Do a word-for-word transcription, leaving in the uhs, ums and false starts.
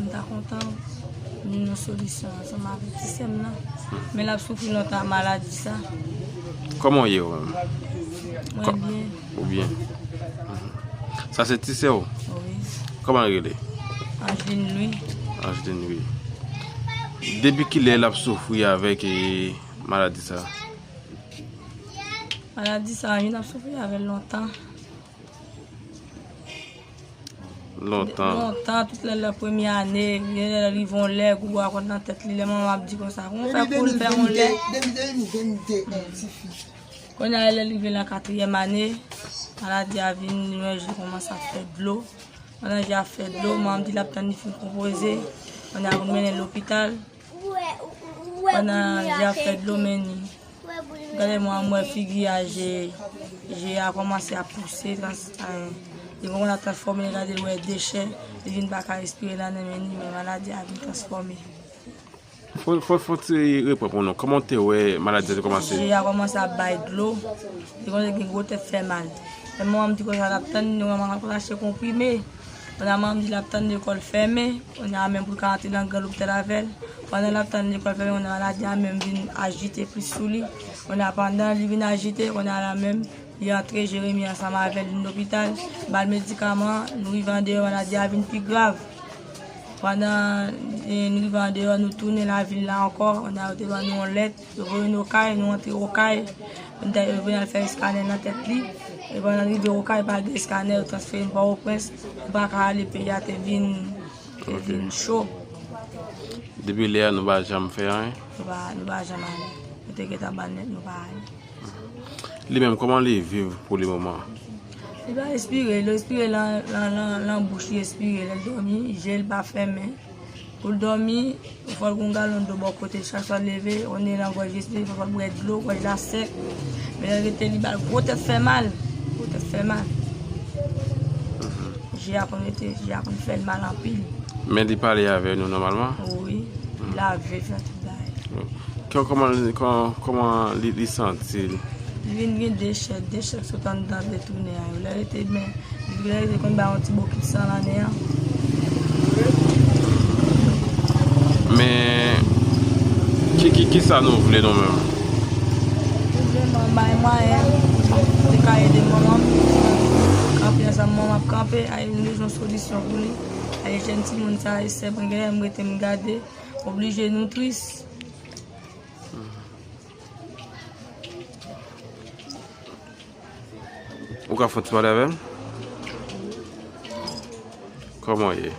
M ta kontan jwenn yon solisyon ansanm avèk ti sè m nan. Men l ap soufri lontan ak maladi sa. Kòman w ye ou menm? Mwen byen. Ou byen? Sa se ti sè w? Wi. Kòman l rele? Angeline Louis. Angeline Louis. Depi kilè l ap soufri avèk eh, maladi sa? Maladi sa, Angeline ap soufri avè l lontan. Lontan. Lontan, tout lè, lè premye ane, gen lè l rive yon lè, gougou a konn nan tèt li, lè manman ap di konsa, kòman w fè kou l fè yon lè? Kounye a, lè l rive nan katriyèm ane, maladi a vin, li wè je kòmanse ap fè dlo. Pandan je ap fè dlo, manman di l ap tann li fin konpoze. Kounye a, pou l mennen l lopital. Pandan je ap fè dlo, men ni. Gade mwen, mwen figi a, je, je a kòmanse ap pouse, trans, eh, li kòmanse ap transfòme, gade l wè dechè, li vin pa ka respire nan men ni, men maladi a vin transfòme. Fò, fò, fò ti reprann pou nou. Kòman w te wè maladi a te kòmanse? Je a kòmanse ap bay dlo. Li kòmanse gen gwo tèt fè mal. Lè manman m di konsa l ap tann, nou manman m ap achte konprime. Pandan manman m di l ap tann lekòl fèmen, kounye a menm pou l ka antre nan gran lopital avè l. Pandan l ap tann lekòl fèmen, kounye a maladi a menm vin ajite plis sou li. Kounye a pandan li vin ajite, kounye a la menm, li antre Jeremi ansanm avè l vin lopital, ba l medikaman, nou rive andeyò, maladi a vin pi grav. Pandan eh, nou rive andeyò, nou tounen lavil la ankò, kounye a yo te ban nou yon lèt, yo voye nou Okay, nou antre Okay, nou te yo vin al fè eskanè nan tèt li. E pandan nou rive Okay, pa gen eskanè, yo transfere nou Pòtoprens, nou pa ka ale, peyi a te vin, te vin cho. Depi lè a, nou pa janm fè anyen? Nou pa, nou pa janm ale. Nou te gentan ban nèt, nou pa ale. Li menm, kòman li viv pou le moman? Li pa respire, li respire lan, lan, lan, lan bouch li respire. Lè l dòmi, je l pa fèmen. Pou l dòmi, fò l gen yon galon dlo bò kote l. Chak swa l leve, on ne nan gòj li respire, fò l bwè dlo, gòj la sèk. Men lè l rete, li ba l gwo tèt fè mal. Gwo tèt fè mal. Je a konn rete, je a konn fè l mal anpil. Men li pale avè nou nòmalman? Wi, li lave, fè tout bagay. Kò- Kòman, kò- kòman li, li santi l? Li vin gen de chèk, de chèk sot anndan de tounen an yo. Lè rete, men, li lè rete konn ba yon ti bokit san nan nen an. Men, ki, ki, ki sa nou vle nou menm? Nou vle manman bay mwayen, pou li ka ede manman m, kanpe ansanm manman ap kanpe, ay, nou bezwen solisyon pou li. Ay, jèn timoun sa, e sè mwen genlè m rete m gade, oblije nou tris. Ou ka fè ti pale avè m? Kòman w ye?